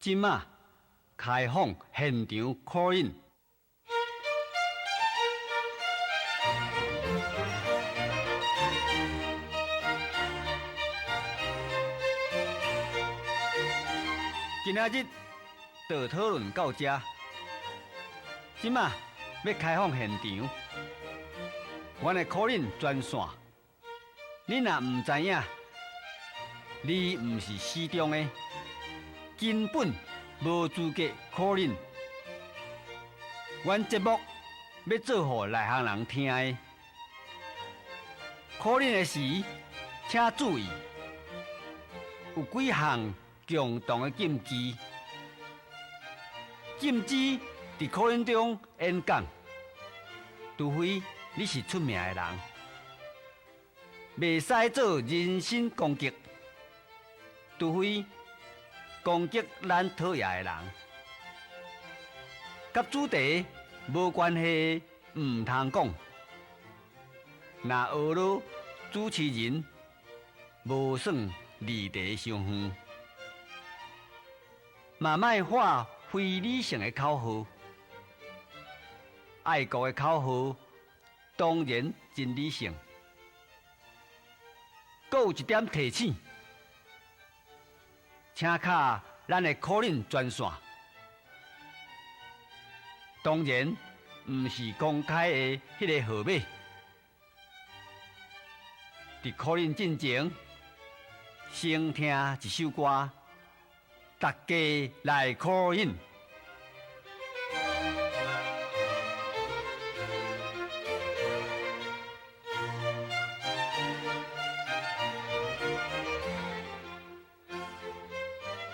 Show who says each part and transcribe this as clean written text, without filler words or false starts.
Speaker 1: 這馬開放現場 call in。今仔日就討論到這，這馬欲開放現場，阮的 call in 專線，你若毋知影，你毋是死忠的，根本無資格 call in。阮節目欲做予內行人聽的，call in 的時，請注意，有幾項共同的禁忌，禁止佇 call in 中演講，除非你是出名的人，袂使做人身攻擊，除非攻擊咱討厭的人，佮主題無關係毋通講。若學囉主持人無算離題傷遠，嘛莫喊非理性的口號，愛國的口號當然真理性。閣有一點提醒，請敲咱的 call in 專線，當然毋是公開的彼个號碼。佇 call in 進前，先聽一首歌，大家來 call in。